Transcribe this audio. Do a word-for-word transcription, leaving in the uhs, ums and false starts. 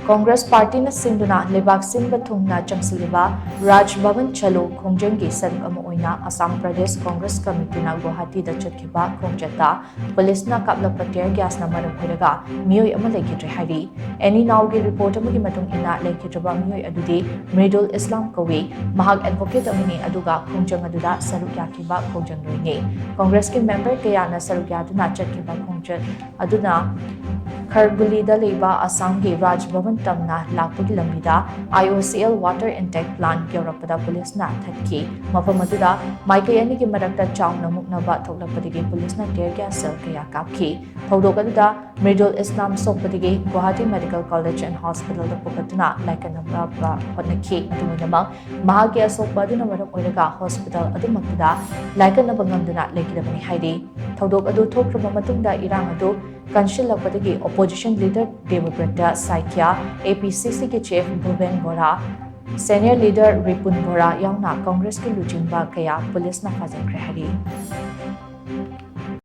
ꯀꯣꯡꯒ꯭ꯔꯦꯁ ꯄꯥꯔꯇꯤꯅ ꯁꯤꯟꯗꯨꯅ ꯂꯩꯕꯥꯛ ꯁꯤꯟꯕ ꯊꯨꯡꯅ ꯆꯪꯁꯤꯜꯂꯤꯕ ꯔꯥꯖ ꯚꯕꯟ ꯆꯂꯣ ꯈꯣꯡꯖꯪꯒꯤ ꯁꯔꯨꯛ ꯑꯃ ꯑꯣꯏꯅ ꯑꯁꯥꯝ ꯄ꯭ꯔꯗꯦꯁ ꯀꯣꯡꯒ꯭ꯔꯦꯁ ꯀꯃꯤꯇꯤꯅ ꯒꯨꯋꯥꯍꯥꯇꯤꯗ ꯆꯠꯈꯤꯕ ꯈꯣꯡꯆꯠꯇ ꯄꯨꯂꯤꯁꯅ ꯀꯥꯞꯂꯛꯄ tear gasꯅ ꯃꯔꯝ ꯑꯣꯏꯔꯒ ꯃꯤꯑꯣꯏ ꯑꯃ ꯂꯩꯈꯤꯗ꯭ꯔꯦ ꯍꯥꯏꯔꯤ꯫ ꯑꯦꯅꯤ ꯅꯥꯎꯒꯤ report ꯑꯃꯒꯤ ꯃꯇꯨꯡ ꯏꯟꯅ, ꯂꯩꯈꯤꯗ꯭ꯔꯕ ꯃꯤꯑꯣꯏ ꯑꯗꯨꯗꯤ ꯃ꯭ꯔꯤꯗꯨꯜ ꯏꯁꯂꯥꯝ ꯀꯧꯏ꯫ ꯃꯍꯥꯛ advocate ꯑꯃꯅꯤ, ꯑꯗꯨꯒ ꯈꯣꯡꯖꯪ ꯑꯗꯨꯗ ꯁꯔꯨꯛ ꯌꯥꯈꯤꯕ ꯈꯣꯡꯖꯪꯂꯣꯏꯅꯤ꯫ ꯀꯣꯡꯒ꯭ꯔꯦꯁꯀꯤ member ꯀꯌꯥꯅ ꯁꯔꯨꯛ ꯌꯥꯗꯨꯅ ꯆꯠꯈꯤꯕ ꯈꯣꯡꯆꯠ ꯑꯗꯨꯅ ꯈꯔꯒꯨꯂꯤꯗ ꯂꯩꯕ ꯑꯁꯥꯝꯒꯤ ꯔꯥꯖ ꯚꯕꯟ ꯇꯝꯅ ꯂꯥꯛꯄꯒꯤ ꯂꯝꯕꯤꯗ I O C L water intake plant ꯌꯧꯔꯛꯄꯗ ꯄꯨꯂꯤꯁꯅ ꯊꯠꯈꯤ꯫ ꯃꯐꯝ ꯑꯗꯨꯗ ꯃꯥꯏꯀꯩ ꯑꯅꯤꯒꯤ ꯃꯔꯛꯇ ꯆꯥꯎꯅ ꯃꯨꯛꯅꯕ ꯊꯣꯛꯂꯛꯄꯗꯒꯤ ꯄꯨꯂꯤꯁꯅ tear gas shell ꯀꯌꯥ ꯀꯥꯞꯈꯤ꯫ ꯊꯧꯗꯣꯛ ꯑꯗꯨꯗ ꯃ꯭ꯔꯤꯗꯨꯜ ꯏꯁꯂꯥꯝ ꯁꯣꯛꯄꯗꯒꯤ ꯒꯨꯋꯥꯍꯥꯇꯤ Medical College and Hospitalꯗ ꯄꯨꯈꯠꯇꯨꯅ ꯂꯥꯏꯀꯠꯅꯕ ꯍꯣꯠꯅꯈꯤ꯫ ꯑꯗꯨꯝ ꯑꯣꯏꯅꯃꯛ, ꯃꯍꯥꯛꯀꯤ ꯑꯁꯣꯛꯄ ꯑꯗꯨꯅ ꯃꯔꯝ ꯑꯣꯏꯔꯒ hospital ꯑꯗꯨꯃꯛꯇꯗ ꯂꯥꯏꯀꯠꯅꯕ ꯉꯝꯗꯅ ꯂꯩꯈꯤꯗꯕꯅꯤ ꯍꯥꯏꯔꯤ꯫ ꯊꯧꯗꯣꯛ ꯑꯗꯨ ꯊꯣꯛꯈ꯭ꯔꯕ ꯃꯇꯨꯡꯗ ꯏꯔꯥꯡ ꯑꯗꯨ ꯀꯟꯁꯤꯜꯂꯛꯄꯗꯒꯤ opposition leader ꯗꯦꯕꯕ꯭ꯔꯇ ꯁꯥꯏꯀ꯭ꯌꯥ, A P C Cꯒꯤ chief ꯚꯨꯕꯦꯟ ꯕꯣꯔꯥ, senior leader ꯔꯤꯄꯨꯟ ꯕꯣꯔꯥ ꯌꯥꯎꯅ ꯀꯣꯡꯒ꯭ꯔꯦꯁꯀꯤ ꯂꯨꯆꯤꯡꯕ ꯀꯌꯥ ꯄꯨꯂꯤꯁꯅ ꯐꯥꯖꯤꯟꯈ꯭ꯔꯦ ꯍꯥꯏꯔꯤ꯫